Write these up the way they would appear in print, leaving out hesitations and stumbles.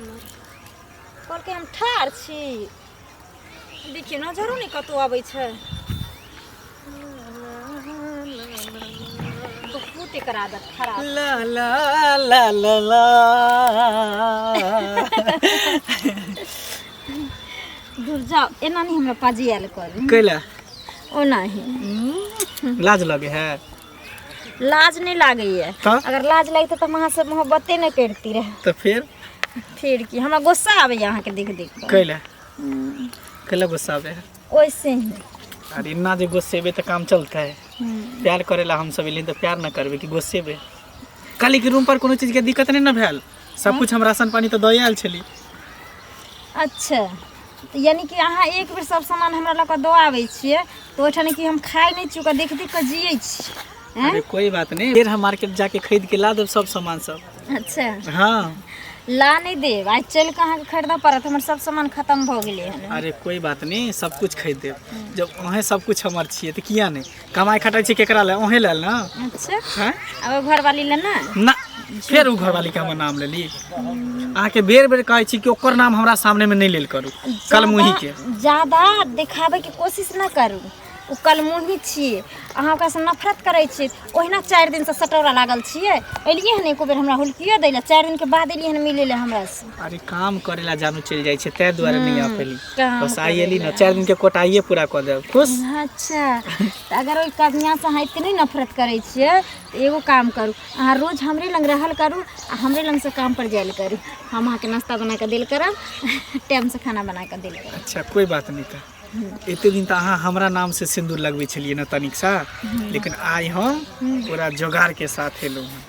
हमर कहलकै हम ठाढ़ छी। देखियौ, नजरो नहि कतहु अबै छै। बहुत एकर आदत खराब। ला ला ला ला ला। दूर जाओ, एना नहि हमरा पजियाल करू। कैला? ओना ही। लाज लगे है? लाज नहि लागैए। तऽ? अगर लाज लगतै तऽ हम अहाँसँ मोहब्बते नहि करती रहे। तऽ फेर? फिर की, हमरा गुस्सा आबैए अहाँके देख देख कऽ। कैला? कैला गुस्सा आबै है? ओइसे ही। अरे, इतना जे गुस्सेबे तऽ काम चलतै? प्यार करेला हम सब एलियै तऽ प्यार न करबै कि गुस्सेबे? कहली कि रूम पर कोनो चीजके दिक्कत नहि ने भेल? सब कुछ हम राशन पानी तऽ दऽ आयल छली। अच्छा, तऽ यानी कि अहाँ एक बेर सब सामान हमरा लऽ कऽ दऽ आबै छियै तऽ ओहिठाम कि हम खाइ नहि छी, ओकरा देख देख कऽ जियै छी, आँय? अरे, कोई बात नहीं, फिर हम मार्केट जाके खरीद के ला देब सब सामान सब। अच्छा। हाँ। ला नहि देब, आइ चलि कऽ अहाँके खरीदऽ पड़त, हमर सब सामान खतम भऽ गेलै हन। अरे, कोई बात नहीं, सब कुछ खरीद देब। जब अहें सब कुछ हमर छियै तऽ किया नहि? कमाइ खटाइ छी केकरा लए? अहें लेल ने। अच्छा। हैं? आब ओ घरवाली लए ने? ना, फेर ओ घरवाली के हमर नाम लेली। अहाँके बेर बेर कहै छी कि ओकर नाम हमरा सामने में नहि लेल करू, कलमुही के। ज्यादा देखाबैके कोशिश न करू। ओ कलमुही छियै, अहाँ ओकरासँ नफरत करै छियै। ओहिना 4 दिनसँ सटौरा लागल छियै। एलियै हन एको बेर हमरा हुलकियो दै लए? 4 दिनके बाद एलियै हन मिलै लए हमरासँ। अरे, काम करे ला जानू चलि जाइ छै, ताहि दुआरे नहि आ पेली। काम। बस आइ एली ने, 4 दिन के कोटाइए पूरा कऽ देब, खुश? अच्छा, तऽ अगर ओहि कनिआँसँ अहाँ एते नहि नफरत करै छियै तऽ एगो काम करू, अहाँ रोज हमरे लग रहल करू आ हमरे लगसँ काम पर जायल करू। हम अहाँके नाश्ता बना कऽ देल करब, टाइमसँ खाना बना कऽ देल करब। अच्छा, कोई बात नहीं। तऽ एते दिन तऽ अहाँ हमरा नाम से सिंदूर लगबै छलियै ने तनिकसँ, लेकिन आइ हम पूरा जोगाड़ के साथ एलहुँ हँ।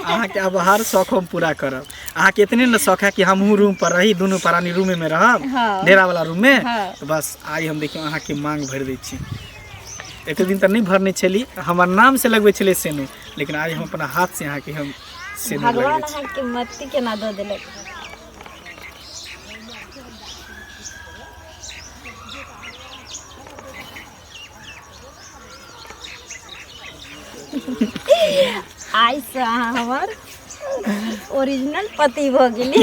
अहाँके अब हर शौक हम पूरा करब। अहाँके इतने ने शौक है कि हमहूँ रूम पर रही, दुनू प्राणी रूमे में रहब। डेरा वाला रूम में। तऽ बस आइ हम देखियौ अहाँके मांग भरि दै छी। एते दिन तऽ नहि भरने छली, हमर नाम से लगबै छलै सेनू, लेकिन आइ हम अपना हाथ से अहाँके हम सेनू भगवान लगबै छी। अहाँके मत्ती केना दऽ देलक! आइसँ अहाँ हमर ओरिजिनल पति भऽ गेली।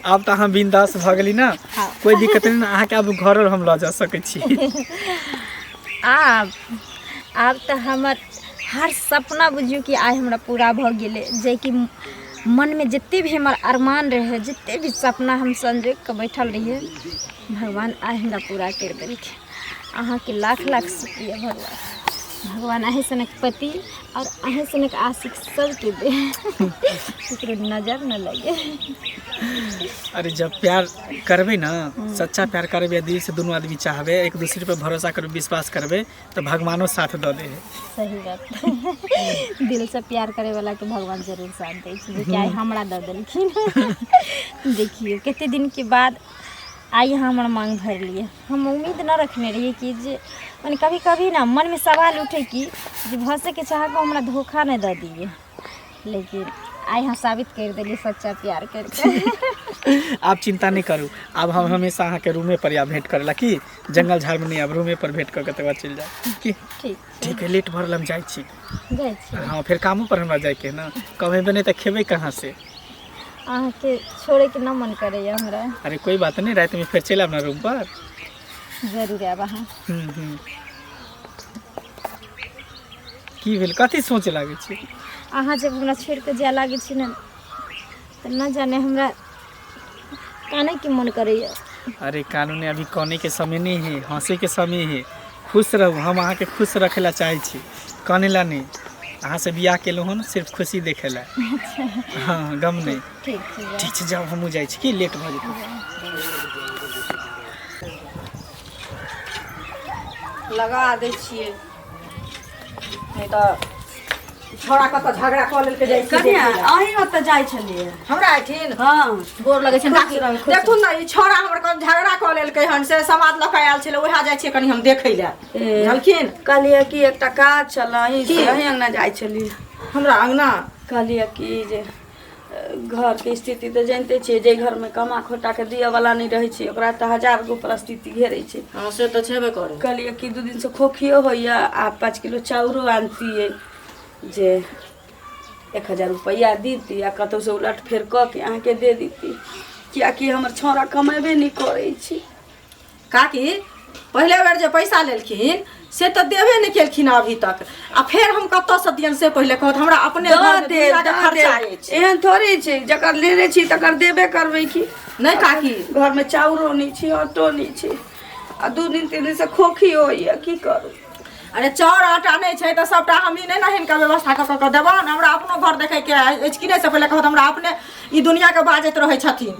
आब तऽ अहाँ बिंदास भऽ गेली ने? हाँ। कोई दिक्कत नहि ने अहाँके? आब घर हम लऽ जा सकै छी? आब आब तऽ हमर हर सपना बुझियौ कि आइ हमरा पूरा भऽ गेलै, जेकि मनमे जते भी हमर अरमान रहै, जते भी सपना हम संजोगि कऽ बैठल रहियै, भगवान आइ हमरा पूरा करि देलखिन। अहाँके लाख लाख शुक्रिया भगवान। भगवान अहीं सनक पति आओर अहीं सनक आशिक सबके दे, ककरो नजर न लगे। अरे, जब प्यार करबै ने, सच्चा प्यार करबै, दिल से दुनू आदमी चाहबै, एक दूसरे पे भरोसा करबै, विश्वास करबै, तऽ भगवानो साथ दऽ दे है। सही बात, दिल से प्यार करे वाला के भगवान जरूर साथ दै छै, जेकि आइ हमरा दऽ देलखिन। देखियौ, कते दिनके बाद आइ अहाँ हमर मांग भरलियै। हम उम्मीद न रखने रहियै कि जे मने कभी कभी ना मनमे सवाल उठे कि जे भऽ सकै छै अहाँके हमरा धोखा नहि दऽ दियै, लेकिन आइ अहाँ साबित करि देलियै सच्चा प्यार करिके। आब चिंता नहि करू, आब हम हमेशा अहाँके रूमे पर आब भेंट करै ला। की जंगल झाड़मे नहि, आब रूमे पर भेंट कऽ के तकर बाद चलि जायब की? ठीक। ठीक है, लेट भऽ रहल, हम जाइ छी। जाइ छी? हाँ, फेर कामो पर हमरा जाइके है ने। कमेबै नहि तऽ खेबै कहाँ से? अहाँके छोड़ैके न मन करैए हमरा। अरे, कोई बात नहीं, रातिमे फेर चलि आयब ने रूम पर। जरूर आयब अहाँ। हम्म हम्म की भेल? कथी सोचे लागै छी? अहाँ जब हमरा छोड़ि कऽ जाय लागै छी ने, तऽ न जाने हमरा कानैके मन करैए। अरे कानून, अभी काने के समय नहीं है, हंसे के समय है। खुश रहू, हम अहाँके खुश रखे ला चाहै छी, काने ला नहीं। अहाँ से बियाह केलहुँ हन सिर्फ खुशी देखे ला, हाँ, गम नहीं। ठीक छै, जाउ। ठीक छै, जाउ, हमहूँ जाइ छी, की लेट भऽ जेतै। लगा दै छियै, नहि तऽ छोड़ा कतऽ झगड़ा कऽ लेलकै, जाइ छियै कनिया, देखै लए। अहीं ओतऽ जाइ छलियै? हमरा एहिठिन? हँ। गोर लगै छै काकी। खुश रहू, खुश। देखथुन ने, ई छौड़ा हमर कन झगड़ा कऽ लेलकै हन, से समाद लऽ कऽ आयल छलै, उएह जाइ छियै कनि हम देखै लए। ए। बुझलखिन? कहलियै कि एकटा काज छल अहीं की? से, अहीं अङ्गना जाइ छलियै। हमरा अङ्गना? कहलियै कि जे घरके स्थिति तऽ जानिते छियै, जाहि घरमे कमा खोटा के दिअ वाला नहि रहै छै, ओकरा तऽ हजार गो परिस्थिति घेरै छै। हँ, से तऽ छेबे करै। कहलियै कि 2 दिनसँ खोखियो होइए आ 5 किलो चाउरो आनतियै जे 1000 रुपैआ दीती आ कतहुसँ उलट फेर कऽ के अहाँके दे दीती कियाकि हमर छौड़ा कमेबे नहि करै छै काकी पहिले बेर जे पैसा लेलखिन से तऽ देबे नहि केलखिन अभी तक आ फेर हम कतऽसँ दियनि से पहिले कहत हमरा अपने दऽ घरमे देब दुनियाके दऽ खर्चा देब अछि एहन थोड़े छै जकर लेने छी तकर देबे करबै की नहि काकी घरमे चाउरो नहि छै आटो नहि छै आ 2 दिन 3 दिन से खोखी होइए की करू अरे चाउर आटा नहि छै तऽ सबटा हमही नहि ने हिनका व्यवस्था कऽ कऽ देबनि हमरा अपनो घर देखैके अछि कि नहि से पहिले कहत हमरा अपने ई दुनियाके बाजैत रहै छथिन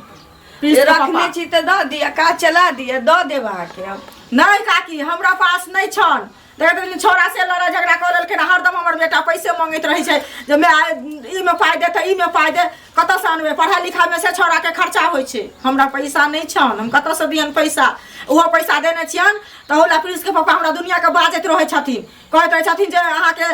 प्लीज रखने छी तऽ दऽ दिअ काज चला दिअ दऽ देब अहाँके हम नहि काकी हमरा पास नहि छन देखैत रहली छौड़ा से लड़ाइ झगड़ा कऽ लेलखिन हरदम हमर बेटा पैसे मांगैत रहै छै जे माय ई मे पाइ दे तऽ ई मे पाइ दे कतऽसँ अनबै पढ़ाइ लिखाइमे से छौड़ाके खर्चा होइ छै हमरा पैसा नहि छन हम कतऽसँ दियनि पैसा ओहो पैसा देने छियनि तहू लए प्रिंसके पापा हमरा दुनिआँके बाजैत रहै छथिन कहैत रहै छथिन जे अहाँके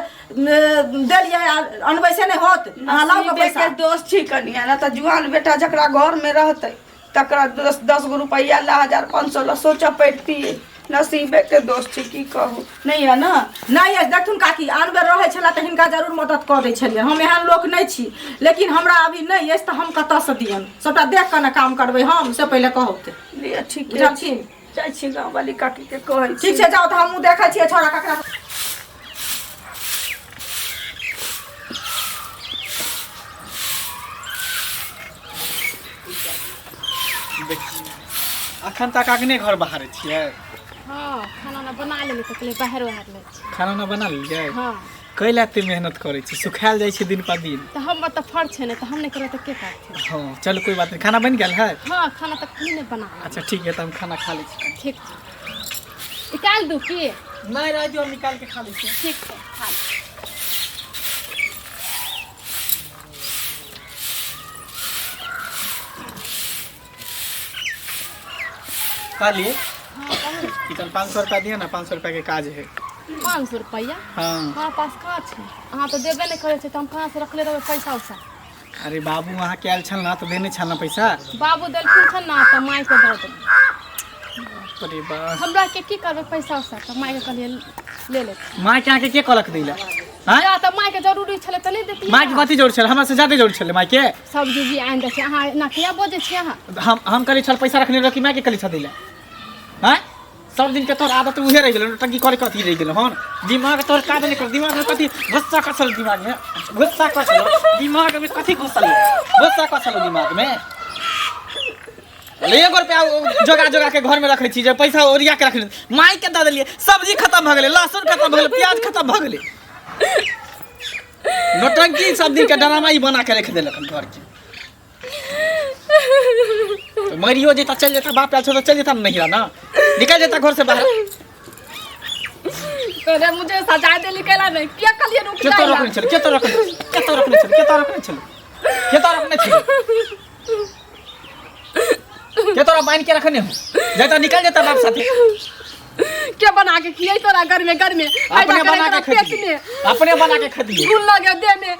देलियै आ अनबै से नहि होत अहाँ लाउ गऽ नसीबे के पैसा दोष छी कनिया ना तऽ जुआन बेटा जकरा घर में रहतै तकरा दस दस गो रुपैआ ला 1500 ला सोचऽ पड़तियै नसीबे के दोष छी की कहू नहीं है ना नहि अछि देखथुन काकी आन बेर रहै छलै तऽ हिनका जरूर मदद कऽ दै छलियै हम एहन लोक नहि छी लेकिन हमरा अभी नहि अछि तऽ हम कतऽसँ दियनि सबटा देख कऽ ने काम करबै हम से पहिले कहू तऽ लिअ ठीक बुझलखिन जाइ छी गाँव वाली काकी के कहै छी ठीक छै जाउ तऽ हमहूँ देखै छियै छौड़ा ककरा अखन तक अगने घर बाहर छियै हँ खाना उना बना लेली तऽ कहलियै बाहर उहार लै छी खाना उना बना लेलियै हँ कै लए एते मेहनत करै छी सुखायल जाइ छै दिन पर दिन तऽ हमर तऽ फर्ज छै ने तऽ हम नहि करबै तऽ के करतै हँ चलू कोई बात नहीं खाना बनि गेल है हँ खाना तऽ खुद नहि बना लेली। अच्छा ठीक है तऽ हम खाना खा लै छी ठीक छै निकालि दू की नहि रह दियौ हम निकालि के खा लै छी ठीक छै खा ले। कहलिए कि तन 500 रुपया दिअ ना 500 रुपया के काज है 500 रुपैआ हाँ हमरा पास कहाँ छै अहाँ तऽ देबे नहि करै छै तऽ हम कहाँ से रखले रहबै पैसा उसा अरे बाबू अहाँ के आयल छल ना तऽ देने छल ना पैसा बाबू देलखिन छन ना तऽ मायके दऽ देबै अरे बा हमरा के की करबै पैसा उसा तऽ मायके कहलियै ले ले माँ के अहाँके के कहलक दै लए आँय या तऽ मायके जरूरी छलै तऽ नहि देतियै माँ के कथी जरूर छल हमरा से ज्यादा जरूर छलै माँ के सब्जी उब्जी आनि दै छै अहाँ एना किया बजै छियै अहाँ हम कहली छल पैसा रखने रह कि माँ के कहली छल दै लए आँय सब दिन के तोहर आदत उहे रहि गेल नौटंकी करे कथी रहि गेल हन दिमाग तोहर काज नहि कर दिमाग में कथी गुस्सा कसल दिमाग में गुस्सा कसल दिमाग में कथी घुसल गुस्सा कसल दिमाग में एगो रुपया जोगा जोगा के घर में रखे छी जे पैसा ओरिया के रखले माई के दऽ देलियै सब्जी खत्म भऽ गेलै लहसुन खत्म भऽ गेलै प्याज खत्म भऽ गेलै नौटंकी सब दिन के ड्रामा ई बना के रख देलक हन घर के तो मरियो जेता चल जेता बाप आयल छौ तो चल जेता नहिरा ना निकल जेता घर से बाहर अरे मुझे सजा देली कैला नहीं किया कहलिए रुक के तो जाए रखने छल के तो रखने के तो रखने छल के तो रखने छल के तो रखने छल के तोरा बांध के रखने हो जेता निकल जेता बाप साथे के बना के खियाई तोरा घर में घर में अपने बना के पेट खैती में अपने बना के खैती गुल लगे देह में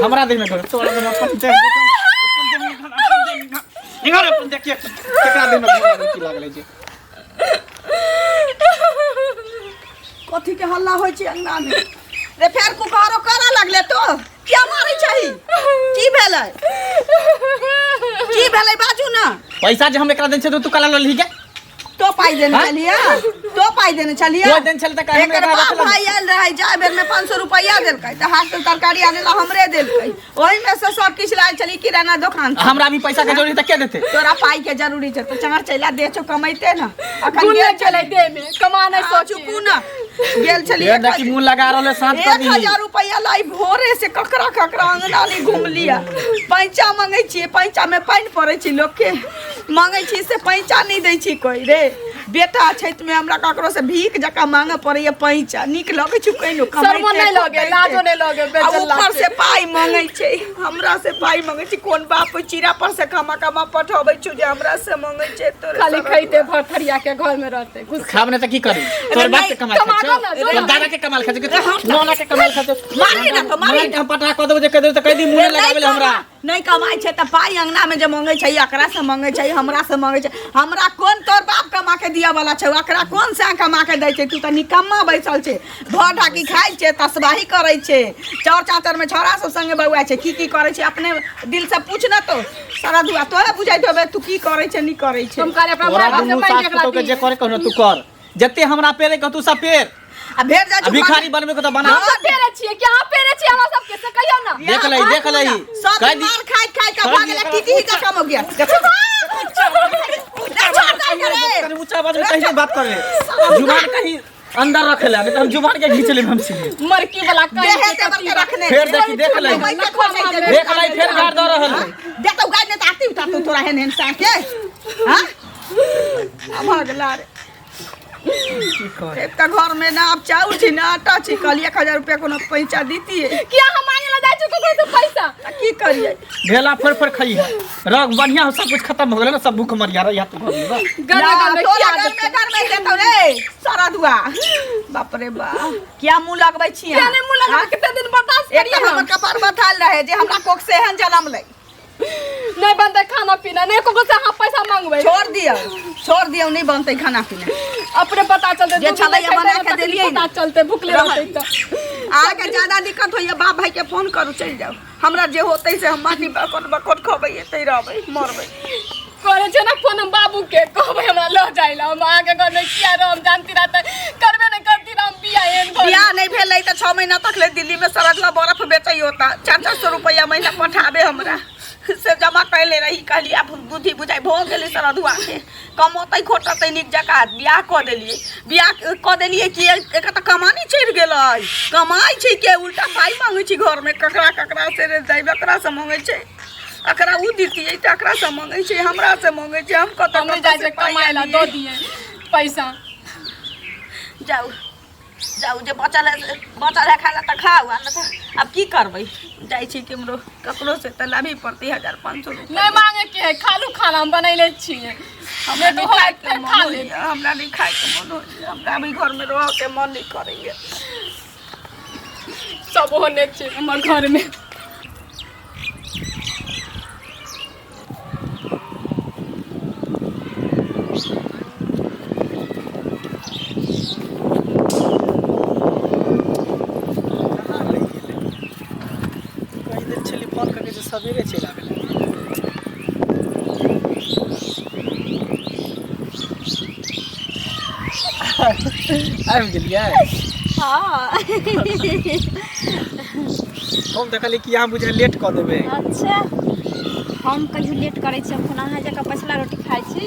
हमरा देह में घुर तोरा देह में अपन देह अपन देह में अपन देह में निघर अपन देखिए केकरा देह में घुर लागल की लागल छै कथी के हल्ला होइ छै अंगना में रे फेर कुकारो करऽ लगले तो किया मारै छही की भेलै की भेलै बाजू ना पैसा जे हम एकरा देने छै तो तू कला ललही के तो पाई देने हाँ? छलियै तो पाई देने छलियै तो देने छलै तऽ काहे एकर हमरा बाप रखलक? भाई आयल रहै जाय बेर में 500 रुपैआ देलकै तऽ हाथ से तरकारी आने ला हमरे देलकै ओहि में से सब किछु लायल छली किराना दुकान से। हमरा भी पैसा के जरूरत है के देते तोरा पाई के जरूरी छै तऽ चार चैला दे छौ कमैते ना अखन गुल गेल चले देह में कमा नहीं हाँ, सोचू चुपू ना गेल छली ये देखी मुंह लगा रहल है साँझ कर 1000 रुपैआ लाई भोरे से ककरा ककरा अंगना नहीं घुमलिया पैंचा मंगै छियै पैंचा में पानि पड़ै छै लोकके मांगै छी से पैंचा नहि दै छी कोइ रे बेटा छै में हमरा ककरो से भीख जकाँ मांगऽ पड़ैया पैंचा नीक लगै छै कहिनो शर्मो नहि लगे लाजो नहि लगे बेचल ऊपर से पाइ मंगै छै हमरा से पाइ मंगै छै कोन बाप चीरा पर से कमा कमा पठबै छौ जे हमरा से मंगै छै तोरे खाली सरक खैते भर थरिया के घर में रहते घुस खाब ने तऽ की करी तोर बाप के कमाल कमा खाइ छौ दो ना, जो तोर ना। दादा के कमाल खाइ छौ कि तोर नौना के कमाल खाइ छौ मारी ना तो, मारी। मार के हम पटा कऽ देबो जे कह देबो तऽ कह दी मुँह लगाबै ले हमरा नहि कमाइ छै तऽ पाइ अंगना में जे मंगै छै एकरा से मंगै छै हमरा से मंगै छै हमरा कोन तोर बाप कमा के दिया दिअ वाला छै ओकरा कोन से कमा के दै छै तू तऽ निकम्मा बैसल छै भर ढाकी खाइ छै तसबाही करै छै चौर चाचर में छौड़ा सब संगे बौआइ छै की की करै छै अपने दिल से पूछ न तो सारा दुआ तोहे बुझाइत होबे तू की करै छै नहीं करै छै हम कहलियै अपना तोरा माय बाप से दुनू मांगि सास के एकरा पुतोह के दी। जे करे कहनो तू कर जते हमरा पेरे कह तू सब पेर आ भेट जाइ आ भिखारी बनबे के तो बना हम सब पेरे छियै कि अहाँ पेरे छियै हमरा सबके से कहियौ ना देख लही देख लही सब कह दी मार खाइ खाइ के कह भऽ दी गेलै एकरा टीटी ही का काम हो गया देखो कनी ऊंचा आवाज में कहीं बात कर ले जुबान कहीं अंदर रखे ले नहीं तो हम जुबान के घींच लेब हम सीधे मरकी वाला कहीं देहे तेवर के रखने फेर देखी देख लही देख लही फेर गाड़ दऽ रहल है देख तो गाय ने तो आरती उतार तू थोड़ा हेन हेन सा के हां अब भऽ गेला रे की कहे एक तऽ घर में ना आब चाउर छै ना आटा छै कहलियै 1000 रुपया कोनो पैसा दितियै कि अहाँ मांगे ला जाइ छी ककरो से पैसा तऽ की करियै भेला फोड़ फोड़ खाई है रंग बढ़िया हो सब कुछ खत्म हो गेलै ना सब भूख मरिया रही तू घर में बस। गरमे ना, गरमे तोरा की आदत गरमे गरमे देतौ रे सारा दुआ बाप रे बाप किया मुँह लगबै छी किया नहीं मुँह लगबै कते दिन बर्दाश्त एक करियै तऽ हम हमर कपार बथाल रहे जे हमरा कोख से एहन जनम लै नहीं बनतै खाना पीना नहीं ककरो से अहाँ पैसा मांगबै छोड़ दियौ छोड़ दियौ नहीं बनतै खाना पीना अपने पता चलतै जे दू दिन छलैया नहीं बना खेतै के ने तखनी देलियै पता ने। चलतै भुखले रहल। रहतै तऽ अहाँके ज्यादा दिक्कत होइए बाप भाई के फोन करू चलि जाउ हमरा जे होतै से हम माटी बकोट बकोट खबै एतै रहबै मरबै करे छै ने फोन हम बाबू के कहबै हमरा लऽ जाइ ला हम अहाँके घर में किया रहब जानती रहतै करबे नहीं करती रहम बियाह एहन घर बियाह नहीं भेलै तऽ 6 महीना तक ले दिल्ली में सरदुआ बर्फ बेचै होता 400 रुपया महीना पठाबे हमरा से जमा कैले रही कहली आब बुद्धि बुझाइ भऽ गेलै सरदुआ के कमौतै खोटतै नीक जकाँ बियाह कऽ देलियै बियाह कऽ देलियै कि एकर तऽ कमानी चढ़ि गेलै कमाइ छै के उल्टा पाइ मांगै छै घरमे ककरा ककरा से रे दाइ ककरा से मांगै छै एकरा ओ दितियै तऽ एकरा से मांगै छै हमरा से मांगै छै हम कतऽ हम कतऽ जाइ से छै पाइ कमाइ ला आनियै। दऽ दियै पैसा जाउ जाउ जे बचल है बचल है खाय ला तऽ खाउ आ नहि तऽ आब की करबै जाइ छी केम्हरो ककरो से तऽ लाबही पड़तै 1500 रुपया नहीं मांगे के है खालू खाना हम बनैले छियै हमरा लेट नहि हो खायके फेर मन खा लेब होइए हमरा नहि खायके मन होइए हमरा अभी घरमे रहऽके मन नहि करैए सब होने छै हमर घर में कहाँ लग गेलै कहि देल छली फोन करके जे सवेरे चलि आबै लए आबि गेलियै हाँ हम तऽ कहलियै कि अहाँ बुझाइ लेट कऽ देबै अच्छा हम कहियो लेट करै छी हम कोना अहाँ जकाँ पछिला रोटी खाइ छी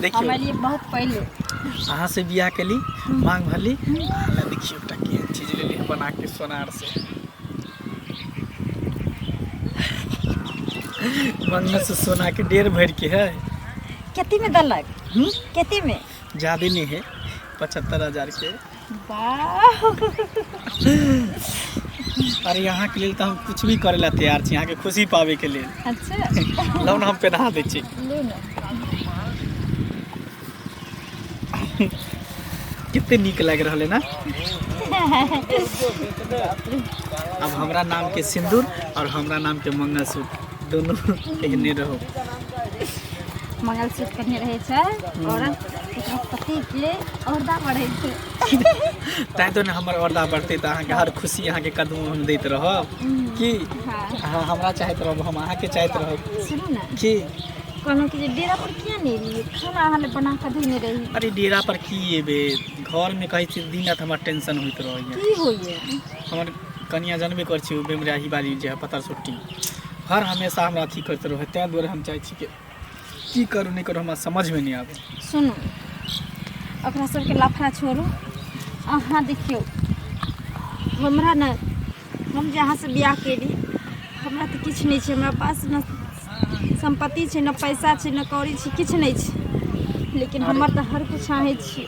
देखियौ। हम एलियै बहुत पहिले अहाँ से बियाह केली मांग भरली अहाँ लए देखियौ एकटा केहन चीज लेली बना के सोनार से मंगल से सोना के डेढ़ भर के है कते में देलक कते में ज्यादा नहीं है 75,000 के वाह अरे यहाँ के लेल तऽ हम कुछ भी करे ला तैयार छी अहाँके खुशी पावे के लेल अच्छा लौ ने हम पहना दै छी लू ने कते नीक लागि रहल है ना अब हमरा नाम के सिंदूर और हमरा नाम के मंगलसूत्र दोनों एहने रहो मंगलसूत्र पहिने रहै छै औरत एकरा पतिके औरदा बढ़ै छै तैं तो ने हमर औरदा बढ़तै तऽ अहाँके हर खुशी अहाँके कदम हम दैत रहब की हाँ अहाँ हमरा चाहैत रहब हम अहाँके चाहैत रहब सुनू ने की कहलहुँ कि जे डेरा पर किया नहि एलियै खाना अहाँ लए बना कऽ धोने रही अरे डेरा पर की एबै घरमे कहै छी दिन राति हमर टेंशन होइत रहैए की होइए हमर कनिया जानबे करै छी ओ बेमराही बाली जे है पतर सुट्टी हर हमेशा हमरा अथी करैत रहै ताहि दुआरे हम चाहै छी कि की करू नहि करू हमरा समझमे नहि आबै सुनू ओकरा सबके लफड़ा छोड़ू अहाँ देखियौ हमरा ने हम जे अहाँसँ बियाह केली हमरा तऽ किछु नहि छै हमरा पास ने सम्पत्ति छै ने पैसा छै ने कौड़ी छै किछु नहि छै लेकिन हमर तऽ हर किछु अहीँ छी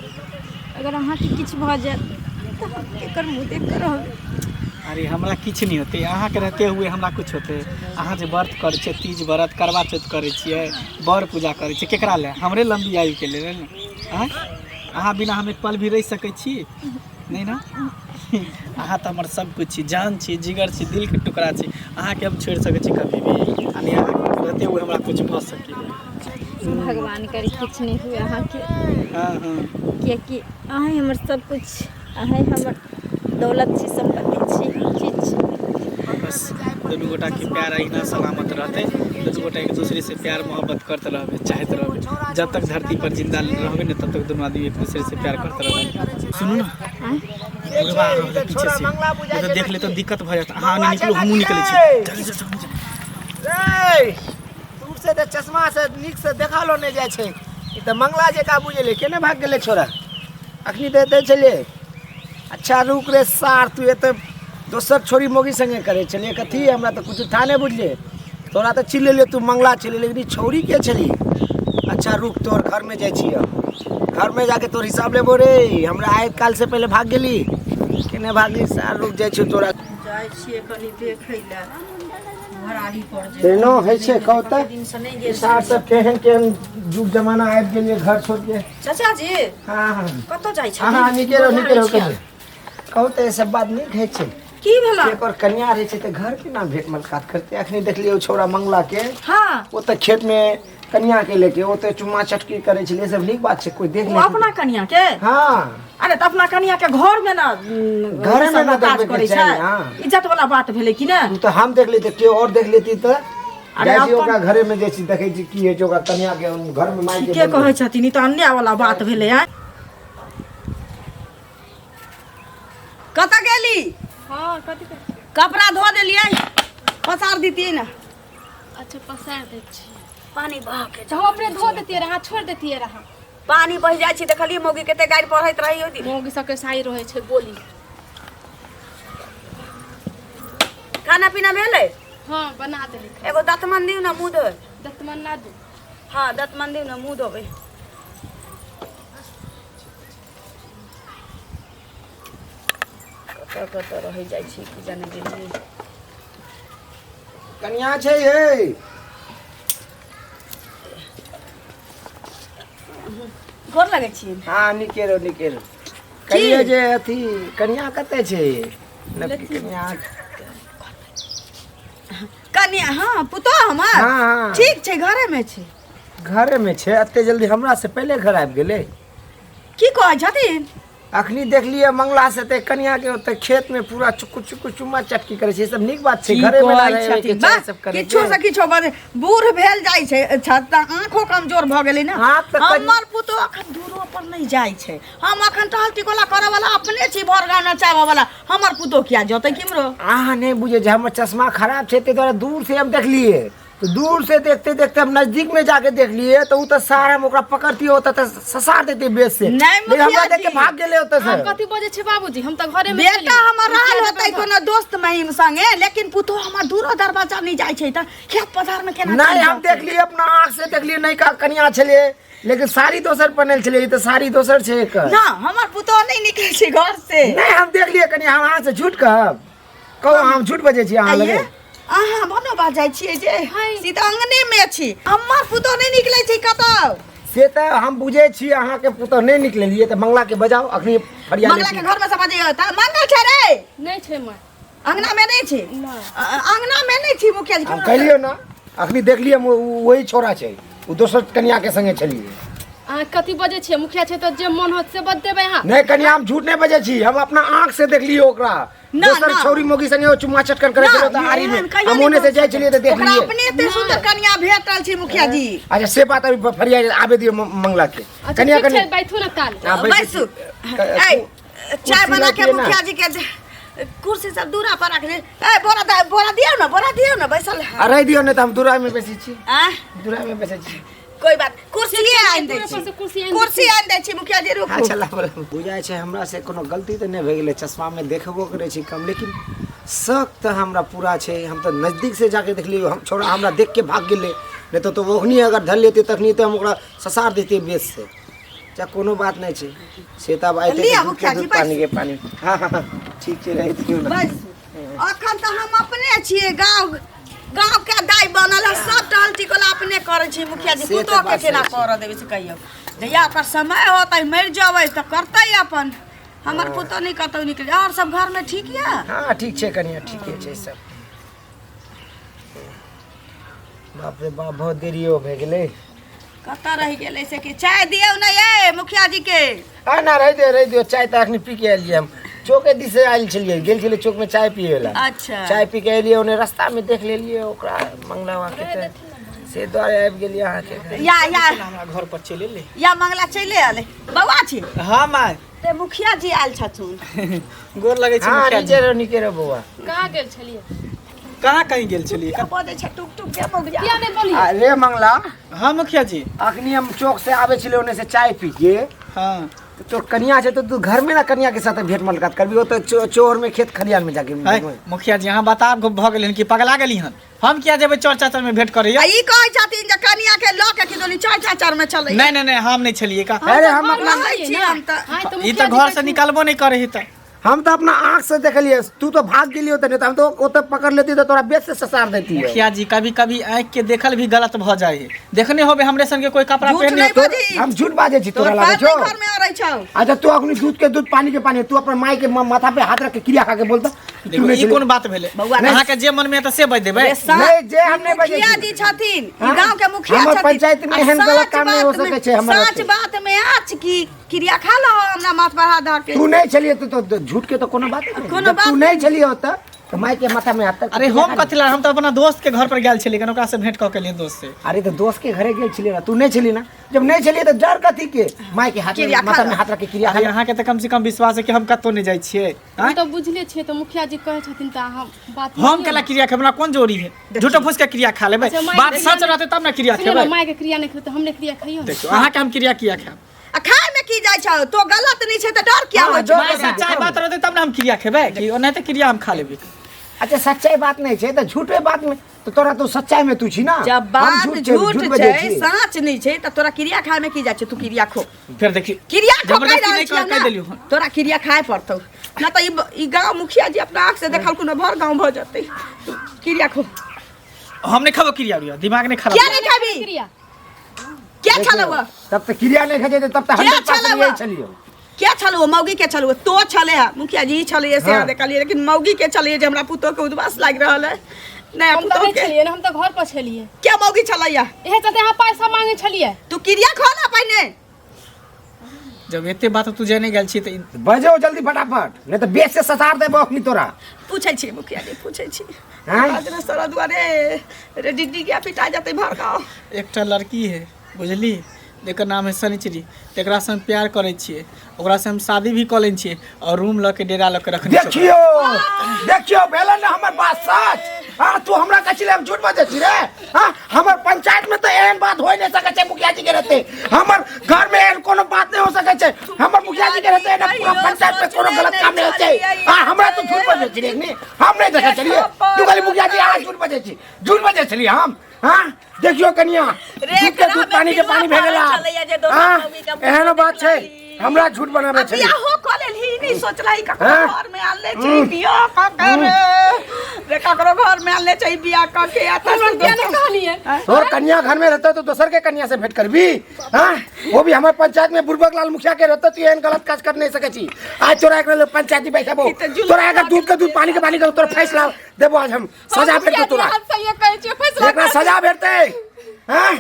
अगर अहाँके किछु भऽ जायत तऽ हम केकर मुँह देख कऽ रहबै अरे हमरा किछु नहि होतै अहाँके रहते हुए हमरा किछु होतै अहाँ जे व्रत करै छियै तीज व्रत करवा चौथ करै छियै बर पूजा करै छियै केकरा लए हमरे लम्बी आयुके लेल ने आँय अहाँ बिना हम एक पल भी रहि सकै छी नहि ने अहाँ तऽ हमर सब किछु छी जान छी जिगर छी दिलके टुकड़ा छी अहाँके हम छोड़ि सकै छी कभी भी आ नहि अहाँके रहते हुए हमरा किछु भऽ सकैए भगवान करे किछु नहि हुए अहाँके। हाँ हाँ। कियाकि अहाँ हमर सब कुछ, अहाँ हमर दौलत छी, सम्पत्ति छी, चीज छी। बस दुनू गोटा के प्यार अहिना सलामत रहते, दुनू गोटा एक दूसरे से प्यार मोहब्बत करते रहबे, चाहते रहबे। जब तक धरती पर जिंदा रहबे ने तब तक दुनू आदमी एक दूसरे से प्यार करते रहबे। सुनू ना, बुढ़वा आ रहल है पीछे से, ये तो देख ले तो दिक्कत भऽ जायत। अहाँ नहि निकलू, हमहूँ निकलै छी। जल्दी जल्दी जल्दी। रे दूर से तऽ चश्मा से नीक से देखलो नहि जाइ छै। ई तऽ मंगला जकाँ बुझेलै, केने भागि गेलै छोरा? अखनी तऽ एतै छलियै। अच्छा रुक रे सार, तू एतऽ दोसर छोरी मोगी संगे करै छलियै कथी? हमरा तऽ किछु था नहि बुझलियै। तोरा तऽ चिन्ह लेलियै, तू मंगला छलियै, लेकिन ई छौरी के छली? अच्छा रुक, तोहर घरमे जाइ छियै, घरमे जाके तोहर हिसाब लेबो रे। हमरा आइ काल्हि से पहिले भाग गेली, केने भागली सार? रुक जाइ छियौ तोरा। जाइ छियै कनि देखै लए घरारी पर जे तेनो होइ छै। कहू तऽ, दिन से नहि गेल। सार सब केहन केहन युग जमाना आबि गेलियै घर छोड़ के। चाचा जी। हाँ हाँ। कतऽ जाइ हाँ हाँ, छथिन? निके रहो, निके रहो। कहियो कहू तऽ, ई सब बात नीक होइ छै? की भेला? एकर कन्या रहै छै तऽ घर केना भेंट मुलाकात करतै? अखनी देखलियै ओ छौड़ा मंगला के, हाँ, ओ तऽ खेत में कन्या के लेके ओते चुम्मा चटकी करै छलै। ई सब नीक बात छै? कोइ देख ओ ले। अपना कनिया के? हाँ। अरे तऽ अपना कनिया के घर में ना घरे में ना काज देखबै के करै छै। चाही, हाँ। इज्जत वाला बात भेलै कि ने? ओ तऽ हम देख लेते, केओ और देख लेती तऽ। अरे जाइ छी अपन ओकरा घरे में जाइ छी, देखै छी की होइ छै ओकरा कन्या के घर में माय के। ठीके कहै छथिन, ई तऽ अन्याय वाला बात भेलै। आँय, कतऽ गेली? हाँ, कथी? कपड़ा धो देलियै, पसार दितियै ने। अच्छा, पसारि दै छी। पानी बह के तऽ हम अपने धो देतियै रहै, अहाँ छोड़ि देतियै रहै। पानी बहि जाइ छै। देखलियै मौगी कते गारि पढ़ैत रही ओहि दिन। मौगी सबके साई रहै छै बोली। खाना पीना भेलै? हाँ, बना देली। एगो दतमन दियौ ने, मुँह धोए। दतमन ना दू? हाँ, दतमन दियौ ने, मुँह धोबै। कतऽ कतऽ रहै जाइ छी की जाने गेलियै। कन्या छै हे? गोर लगै छी। हाँ, निके रहो, निके रहो। कहियो जे अथी कन्या कतऽ छै? नवकी कन्या। कन्या? हाँ, पुतोह हमर। हाँ हाँ। ठीक छै, घरेमे छै। घरे में छै? एते जल्दी हमरा से पहिले घर आबि गेलै? की कहै छथिन? अखनी देखलियै मंगला से ते कन्या के ओते खेत में पूरा चुकु चुकु चुम्मा चटकी करै छै। ई सब नीक बात छै? की घरे में ना कहै रहै के छथिन? चाही वाह, सब करे किछो के। से किछो बजे बूढ़ भेल जाइ छै। अच्छा तऽ आँखो कमजोर भऽ गेलै ने। आँख तऽ हमर पुतोह अखन दूरो पर नहि जाइ छै। हम अखन टहल टिकोला करऽ वाला अपने छी, भर गाँव नचाबऽ वाला। हमर पुतोह किया जतै किम्हरो? अहाँ नहि बुझै छै, हमर चश्मा खराब छै, ताहि दुआरे दूर से हम देखलियै। तऽ दूर से देखते देखते हम नजदीक में जाके देखलियै तऽ ओ तऽ सार हम ओकरा पकड़तियै ओतऽ तऽ ससार देते बेच से। नहि, लेकिन हमरा मुखिया देख के जी। भाग गेलै ओतऽ से। हम कथी बजै छी बाबूजी, हम तऽ घरेमे बेटा छली। हमर रहल किया होतै देबै घर? कोनो दोस्त महिम संगे, लेकिन पुतोह हमर दूरो दरवाजा नहि जाइ छै तऽ खेत पथार में केना नहीं चलि हम जेतै? देखलियै, अपना आँख से देखलियै। नहीं का कनिया छलियै, लेकिन साड़ी दोसर पहिनल छलियै। ई तऽ साड़ी दोसर छै एकर। ना, हमर पुतोह नहि निकलै छै घर से। नहीं, हम देखलियै कनिया, हम अहाँ से झूठ कहब? कहू, हम झूठ बजै छी अहाँ आइये, लगे? अहाँ बनो बाजै छियै जे सीधा अंगने में छी। हमर पुतोह नहि निकलै छै कतौ। से तऽ हम बुझै छी, अहाँके पुतोह नहि निकललियै। तऽ मंगला के बजाउ, अखनी फरिया मंगला के घर में से बजैयौ तऽ मंगल छै रे? नहि छै माँ। अंगना में नहि छै? अंगना में नहि छी मुखिया जी। हम कहलियौ ना, अखनी देखलियै हम, वही छोरा छै, ओ दोसर कनिया के संगे छलियै। अहाँ कथी बजै छियै? मुखिया छै तऽ जे मन होत से बज देबै अहाँ? नहीं कनिया, हम झूठ नहीं बजै छी। हम अपना आँख से देखलियै ओकरा, ना, दोसर ना। छौरी मोगी संगे ओ चुम्मा चटकन करै छलै ओतऽ आरी में। एहन कहियो हम नहि ओने से भऽ जाइ छलियै तऽ ओकरा देखलियै। अपने एते सुंदर कनिया भेटल छै मुखिया जी। अच्छा, से बात अभी फरिया आबे दियौ मंगला के। अच्छा कनिया, ठीक छै, कनिया बैठू ने ताल। हाँ, बैसू। बैसू। ऐ, चाय कुर्सी बना के लाइए ना। मुखिया जी के कुर्सी सब दूरा पर रख दे। ए, बोरा बोरा दियौ ने, बोरा दियौ ने, बैसल है। आ रहि दियौ, नहि तऽ हम दूरा में बैसै छी। आ दूरा में बैसै छी। कोई बात, कुर्सी आनि दै दूरा पर छी। से कुर्सी आनि दै। कुर्सी आनि दै छी मुखिया जी, रुकू। अच्छा, लाबऽ लाबऽ। बुझाइ छै हमरा से कोनो गलती तऽ नहि भए गेलै? चश्मामे देखबो करै छी कम, लेकिन शक तऽ हमरा पूरा छै। हम तऽ नजदीक से जाके देखलियै हम, छौड़ा हमरा देख के भाग गेलै। नहि तऽ तऽ ओखनी अगर धर लेतै तखनी तऽ हम ओकरा ससार देतियै बेच से। अच्छा, कोनो बात नहि छै, से तऽ आब अयतै लिअ तऽ दूध के मुखिया जी, दूध, पानी के पानी। हाँ हाँ हाँ, ठीक छै, रहै दियौ ने। बैसू। अखन तऽ हम अपने छियै गाँव गाँव के दाइ बनल है, सब टहल टिकोला अपने करै छी मुखिया जी। से तऽ पुतोह के बात केना सही छै। करऽ देबै से कहियौ? जहिया ओकर समय होतै, मरि जेबै तऽ करतै अपन। हमर पुतोह नहि कतौ निकलै। आओर सब घरमे ठीक यऽ? हाँ, ठीक छै कनिया, ठीके छै सब। बाप रे बाप, बहुत देरियो भए गेलै। कतऽ रहि गेलै से कि चाय दियौ ने ये मुखिया जी के। आ ना रहि दियौ, रहि दियौ, चाय तऽ अखनी पी के एलियै हम। चौके दिस से आयल छलियै, गेल छलियै चौक में चाय पिए ला। अच्छा। चाय पी के एलियै, ओने रास्ता में देख लेलियै ओकरा मंगलावा के, तऽ से दुआरे आबि गेलियै अहाँके घर। या या हमरा घर पर चलि एलै। या मंगला चलि एलै। बौआ छी? हाँ माय। ते मुखिया जी आयल छथुन। गोर लगै छै हाँ, मुखिया जी। नीचे रहो, नीचे रहो बौआ। कहाँ गेल छलियै? कहाँ कहीं गेल छलियै? बजै छै टुक टुक के मुखिया। किया नहि बोलियै? अरे मंगला। हाँ मुखिया जी। अखनी हम चौक से आबै छलियै ओने से चाय पी के। हाँ। तो कनिया छै तो तू घर में ना कनिया के साथ भेंट मुलाकात करबी, ओ तो चोर में खेत खलिहान में जाके है, मुखिया जी अहाँ बताब भऽ गेलै हन कि पगला गेली हन? हम किया जेबै चोर चाचर में भेंट करैया? आ ई कहै छथिन जे कनिया के लऽ के किदोनी चोर चाचर में चलै। नहीं नहीं नहीं, हम नहीं छलियै का। अरे हम अपना रहै छी हम तऽ। हाँ, तऽ ई तऽ मुखिया घर जी से निकलबो नहीं करे है तऽ। हम तऽ अपना आँख से देखलियै, तू तो भाग गेलियो तऽ नहीं तऽ हम तो ओतऽ पकड़ लेती तऽ तोरा बेच से ससार देती। मुखिया जी कभी कभी आँख के देखल भी गलत भऽ जाइ है। देखने होबे हमरे संगे कोई कपड़ा झूठ पहनने नहीं होते। बजी। हम झूठ बाजै छी तोरा तोर लागै बाप छौ? नहीं घर में अरै छौ। अच्छा तू अखनी दूध के दूध पानी के पानी, तू अपन माय के माथा पे हाथ रख के क्रिया खा के बोलता। देखो ई कोन बात भेलै? बौआ, अहाँ के जे मन में तऽ से बाजि देबै। रे सा- नहीं, जे हम नहीं बजै मुखिया छी। जी छथिन, ई हाँ? गांव के मुखिया हमर छथिन। पंचायत में आ एहन गलत सच काम नहीं हो बात में- सकै छै हमर सच ओतै। बात में आछ की क्रिया खा लो हमरा माथ पर हाथ धऽ के। तू नहीं छलियै तो झूठ के तो कोनो बात नहीं। कोनो जब बात तू नहीं छलियै ओतऽ तो माय के माथा में हाथ तक अरे हम कथी ला, हम तऽ अपना दोस्त के घर पर गेल छलियै, कन ओकरा से भेंट कऽ के एलियै दोस्त से। अरे तो दोस्त के घरे गेल छलियै ना, तू नहीं छली ना, जब नहीं छलियै तऽ डर कथी के? माय के हाथ में, क्रिया खा माथा में लो। हाथ रख के क्रिया खा अरे लो। अहाँ के तऽ कम से कम विश्वास है कि हम कतौ नहीं जाइ छियै। हम तऽ बुझले छियै, तऽ मुखिया जी कहै छथिन तऽ अहाँ बात हम केला क्रिया खेबै, हमरा कोन जरूरी है? झूठो फूस के क्रिया खा लेबै। अच्छा, माय बात के सच क्रिया रहतै तब ना क्रिया सुनियौ ने, खेबै। माय के क्रिया नहि खेबै तऽ हमरे क्रिया खइयौ ने। देखियौ अहाँ के हम क्रिया किया खायब? आ खाय में की जाइ छौ? तो गलत नहीं छै तऽ डर किया हाँ, होइ छौ? डर माय सच्चाई बात रहतै तब ना हम क्रिया खेबै, कि ओनाहिते क्रिया हम खा लेबै। अच्छा सच्चाई बात नहीं छै तऽ झूठे बात में तो तोरा तो सच्चाई में तू छी ना। जब हम बात झूठ छै, झूठ झूठ बजै छै, छी। साँच नहीं छै तऽ तोरा क्रिया खाय में की जाइ छै? तू क्रिया खो। फिर देखी क्रिया खो कहि जबरदस्ती रहल नहीं छियौ कहि ना। देलियौ हन। तोरा क्रिया खाय पड़तौ ना तऽ ई गांव मुखिया जी अपना आँख से देखलखुन भर गांव भऽ जेतै। तू क्रिया खो। हम नहीं खाबो क्रिया उरिया, दिमाग नहीं खराब। किया नहीं खाबी? क्रिया क्या छलौ? तब तऽ क्रिया नहीं खेतै तब तऽ क्या 100% छलौ? यही छलियौ। क्या छलौ? मौगी के छलौ? तो छले है मुखिया जी, ई छलै से हाँ। देखलियै, लेकिन मौगी के छलै जे हमरा पुतोह के उदवास लागि रहल है। नहीं हम तऽ पुतोह नहि के छलियै ने, हम तऽ घर पर छलियै। क्या मौगी छलैया? इहे चलते अहाँ पैसा मांगे छलियै। तू क्रिया खो ना पहिने। जब एते बात तू जाने गेल छी तऽ बजो जल्दी फटाफट, नहीं तऽ बेच से ससार देबो अखनी तोरा। पूछै छी मुखिया जी, पूछै छी। हाँ? बाजरे सर दुआरे रे डिड्डी के पिटा जेतै भर गाँव। एकटा लड़की है बुझली, जेकर नाम है सनिचरी, तेकरा से हम प्यार करै छियै, ओकरा से हम शादी भी कऽ लेने छियै और रूम लऽ के डेरा लऽ के रखने छियै। देखियो देखियो भेलै ने हमर बात सच। हाँ तू हमरा कहै छलै हम झूठ बजै छी रे? हाँ हमर पंचायत में तऽ एहन बात होइ नहि सकै छै मुखिया जी के रहते। हमर घर में एहन कोनो बात नहीं हो सकै छै। हमर मुखिया जी के रहते एना पूरा पंचायत में कोनो गलत काम नहीं होइ छै। हाँ हमरा तू झूठ बजै छी रे? नहीं, हम नहीं देखै छलियै। तू कहली मुखिया जी अहाँ झूठ बजै छी, झूठ बजै छलियै हम। हाँ देखियो कनिया, दूध के दूध पानी के पानी भए गेला। हाँ एहनो बात छै, हमरा झूठ बनाबै छलै। बियाहो कऽ लेलही, नहि सोचलही ककरो हाँ? घर में आनले छै बियाह कऽ के रे। रे ककरो घर में आनले छै बियाह कऽ के, आ तऽ किया नहि कहलियै? तोर कन्या घर में रहता तो दोसर के कन्या से भेंट करबी? हाँ वो भी हमारे पंचायत में बुड़बक लाल मुखिया के रहता, तू एहन गलत काज कर नहीं सकै छी। आज तोरा एकरा लेल पंचायती बैठाबो, ई तऽ जुलम तोरा अगर दूध के दूध पानी के पानी के तोरा फैसला देबो, आज हम सजा भेटतौ तोरा। हम सही कहै छियै, फैसला एकरा सजा भेटतै। हाँ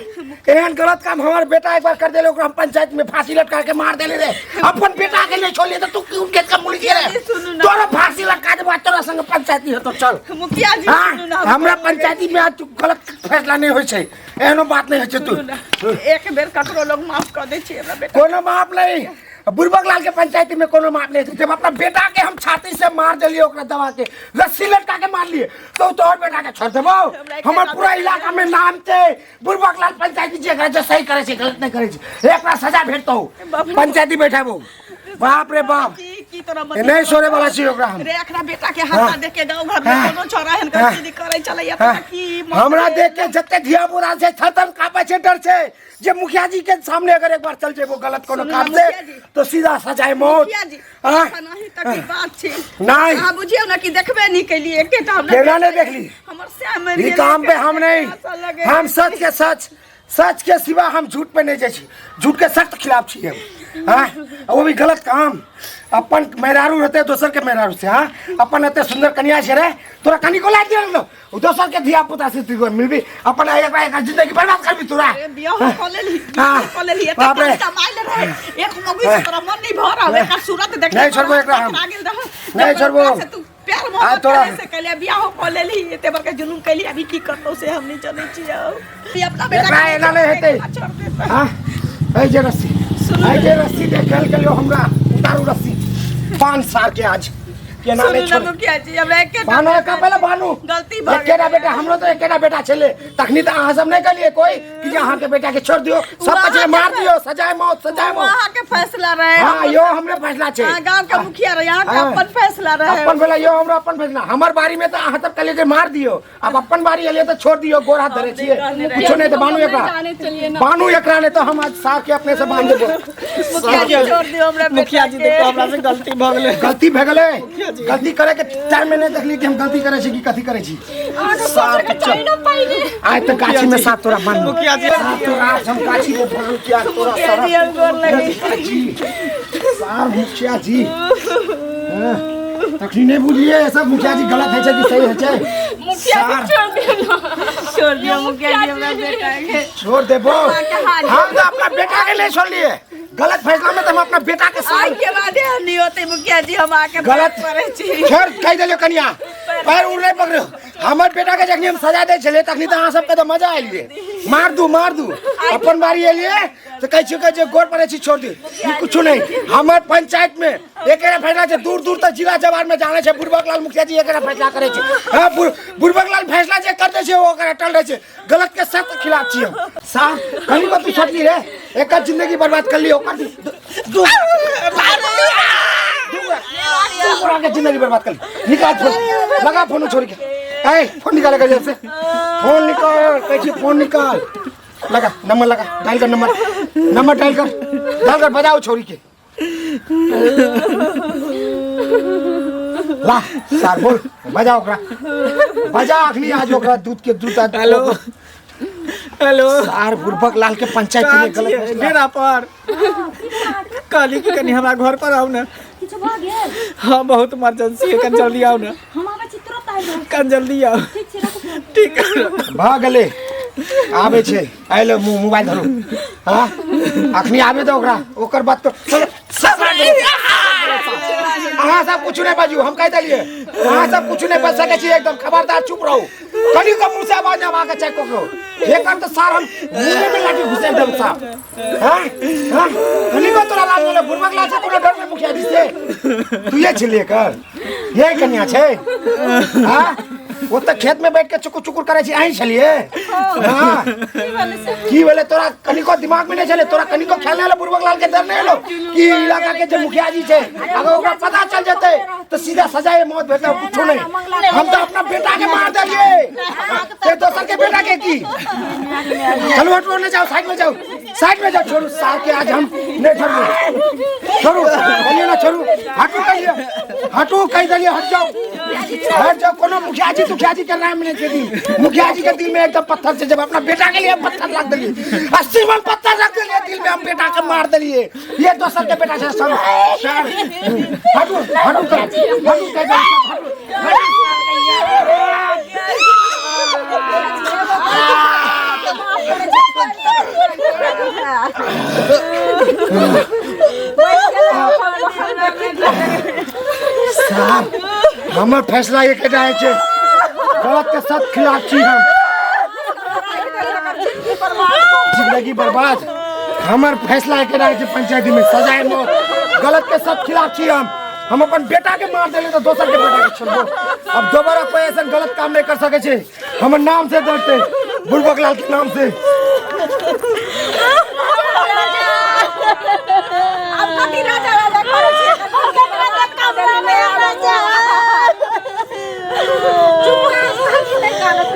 एहन गलत काम हमार बेटा एक बार कर देले, ओकरा हम पंचायत में फांसी लटका के मार देले रे। अपन बेटा के नहीं छोड़लिए तो तू क्यों के कम बोली रे? तोरा फांसी लटका देबो, तोरा संग पंचायती हेतौ। चल मुखिया जी, हाँ सुनू ना, हमरा पंचायती में आज गलत फैसला नहीं होइ छै, एहनो बात नहीं होइ छै। तू एक बेर ककरो लोग माफ कऽ दै छै हमरा बेटा। कोनो माफ नहीं, बुड़बक लाल के पंचायती में कोनो माफ नहीं। जब अपना बेटा के हम छाती से मार देलिए, ओकरा दबा के रस्सी लटका के मार लिए, तो तोहर बेटा के छोड़ देबो। हमर पूरा इलाका में नाम छै बुड़बक लाल पंचायती, जे जे सही करे छै गलत नहीं करे छै, एकरा सजा भेटतौ, पंचायती बैठाबो। बाप रे बाप, की तोरा नहीं छोड़े वाला छी ओकरा हम। रे एकरा बेटा के हाथ देख के गांव घर में कोनो छोरा एहन गलती करै छलैया त की हमरा देख के जते धिया पुता छै थर-थर कांपै छै, डर छै जे मुखिया जी के सामने अगर एक बार चल जेबो गलत कोनो काम से तो सीधा सजाए मौत। मुखिया जी हाँ? नहीं तक की बात छै। नहीं। अहाँ बुझियौ ना कि देखबे नहीं केलिए, एकेटा हमरा केना नहीं देखली? हमर श्याम मरि ई गेलै, काम पे हम नहीं, आशा लगे। हम सच के सच सच के सिवा हम झूठ पे नहीं जाइ छी, झूठ के सख्त खिलाफ छी हम। हाँ, वो भी गलत काम। अपन मेहरारू रहते दोसर के मेहरारू से, हाँ अपन एते सुंदर कन्या छै रे, तोरा कनिको लाज नहीं लगलो? दोसर के धिया पुता से तू मिलबी, अपन एक एक जिंदगी बर्बाद करबी तोरा। बियाह कऽ लेलही, हाँ। कऽ लेलही, एते बाप रे। कमाइल रहे, एक मौगी से तोरा मन नहीं भरल, एकर सूरत देख नहीं छोड़बो एकरा हम। गेल रह। नहीं छोड़बो। से तू प्यार आ मोहब्बत तोरा- करे से कहलियै, बियाह कऽ लेलही, एते बड़का जुलुम कैली, अभी की करतौ से हम नहीं जनै छियै। ई अपना बेटा एकरा एना नहि हेतै। छोड़ दे। हाँ, एहि जे रस्सी, एहि जे रस्सी देखल गेलियो हमरा, उतारू रस्सी। 5 साल के आज केना सुनू नहि ने छोड़। मुखिया जी, हमरा एकेटा बानो एका पहिले बानू। गलती भऽ एकेटा गेलै। बेटा, हमरो तो एकेटा बेटा छलै, तखनी तऽ अहाँ सब नहि कहलियै कोई कि जे अहाँके बेटा के छोड़ दियौ, सब कहै छलै मार दियौ, सजाए मौत, सजाए मौत। अहाँके फैसला रहे। हाँ, यो हमरे फैसला छै। अहाँ गाँव के मुखिया रहे, अहाँके हाँ। अपन फैसला रहे। अपन भेलै यो, हमरा अपन फैसला। हमर बारी में तऽ अहाँ सब कहलियै कि मार दियौ, अब अपन बारी एलियै तऽ छोड़ दियौ, गोड़ हाथ धरे छियै, कुछो नहि तऽ बानू एकरा, जाने चलिए ना। बानू एकरा, नहि तऽ हम आज सार के अपने से बांध देबो। मुखिया जी छोड़ दियौ हमरा बेटा मुखिया जी के। देखो, हमरा से गलती भऽ गेलै। गलती भए गेलै, गलती करे के टाइम में नहि देखली कि हम गलती करे छी कि कथी करे छी। सार के चल। आइ तऽ गाछी में साफ तोरा बांध। मुखिया जी। साफ तोरा आज हम गाछी में बांध के आज तोरा मुखिया जी हम गोर लगै जी। सार मुखिया जी। हाँ, तखनी नहीं बुझलिए सब मुखिया जी गलत है छै कि सही है छै। मुखिया जी छोड़ दियो ना। छोड़ दियौ मुखिया जी हमरा बेटा के। छोड़ देबो। हाथ- हम तो अपना बेटा के नहीं छोड़लिए, गलत फैसला में तो हम अपना बेटा के साथ आइ के बाद एहन नहीं होतै मुखिया जी, हम आके गलत करै छी। छोड़, कहि देलियो कनिया, पैर उड़ नहीं पकड़ो। हमर बेटा के जखनी हम सजा दै छलियै तखनी तऽ अहाँ सबके तऽ मजा एलियै, मार दू मार दू। अपन बारी एलियै तऽ कहै छियै जे गोर पड़ै छी छोड़ दियौ, ई कुछो नहि। हमर पंचायत में एकेटा फैसला छै, दूर दूर तक जिला जवार में जानै छै बुड़बक लाल मुखिया जी एकेटा फैसला करै छै। हाँ, बुड़बक लाल फैसला जे कर दै छै ओ ओकर अटल रहै छै, गलत के सख्त खिलाफ छी हम। साहब कहीं को तू सोचली रे, एकर जिंदगी बर्बाद कर ली, ओकर दू दू के जिंदगी बर्बाद कर ली। निकाल फोन, लगा फोन छोड़ के, ए फोन निकाल कर जेब से, फोन निकाल, कहै छी फोन निकाल, लगा नंबर, लगा डायल कर नंबर, नंबर डायल कर, डायल कर बजाओ छोरी के। ला सार बोल, बजा ओकरा, बजा अखनी आज ओकरा दूध के दूध आज। हेलो हेलो, सार बुड़बक लाल के पंचायत के लिए गलत फैसला। डेरा पर कहली कि कनी हमरा घर पर आउ ने। किछु भऽ गेल? हाँ, बहुत इमरजेंसी है, कनी जल्दी आउ ने। हम आबै छी, तुरंत आबि रहल छी। कनी जल्दी आउ। ठीक छै, राखू फोन। ठीक है। भऽ गेलै, आबै छै, आइलो मोबाइल धरू। हाँ, अखनी आबे दो ओकरा, ओकर बात तो चलो, सब अहाँ सब कुछ नहीं बाजू, हम कहि देलियै अहाँ सब कुछ नहीं बच सकै छी, एकदम खबरदार चुप रहू, कनि के मुंह से आवाज आबा के चाहे ककरो, एकर तऽ सार हम मुंह में लाठी घुसा देब साहब। हाँ हाँ, कनि को तोरा लाज भेलै? बुड़बक लाज से कोनो डर नहीं मुखिया जी से? तू ये छलियै कर, ये कन्या छै। हाँ, ओ तऽ खेत में बैठ के चुकुर चुकुर करै छी, अहीं छलियै? हाँ, की भेलै तोरा? कनिको दिमाग में नहीं छलै तोरा? कनिको ख्याल नहीं एलो? बुड़बक लाल के डर नहीं एलो कि इलाका के जे मुखिया जी छै, अगर ओकरा पता चल जेतै तऽ सीधा सजाए मौत भेटतै, कुछो नहीं। हम तऽ अपना बेटा के मार देलियै, ते दोसर के बेटा के की? चलो हटो, नहीं जाओ, साइड में जाओ, साइड में जाओ। छोड़ू साल के आज हम नहीं छोड़ू, छोड़ू कहिए ना, छोड़ू, हटू कहिए, हटू कहि देलियै, हट जाओ, हट जाओ। कोनो मुखिया जी तुखिया जी के नाम नहीं छै दिल, मुखिया जी के दिल में एकदम पत्थर से, जब अपना बेटा के लिए पत्थर रख देलियै, 80 मन पत्थर रख देलियै दिल में, हम बेटा के मार देलियै, ये दोसर के बेटा छै। सर सर, हटू हटू हटू कहि देलियै, हटू। साहब, हमर फैसला एकेटा होइ छै, गलत के सख्त खिलाफ छी हम। जिंदगी बर्बाद, हमर फैसला एकेटा होइ छै, पंचायती में सजाए मौत, गलत के सख्त खिलाफ छी हम। हम अपन बेटा के मार देलियै तऽ दोसर के बेटा के छोड़बो? अब दोबारा कोई ऐसा गलत काम नहीं कर सकै छै, हमर नाम से डरते, बुड़बक लाल के नाम से। आब कथी राजा राजा करै छी? गलत काम नहि आबै छै। चुप, नहि कानत।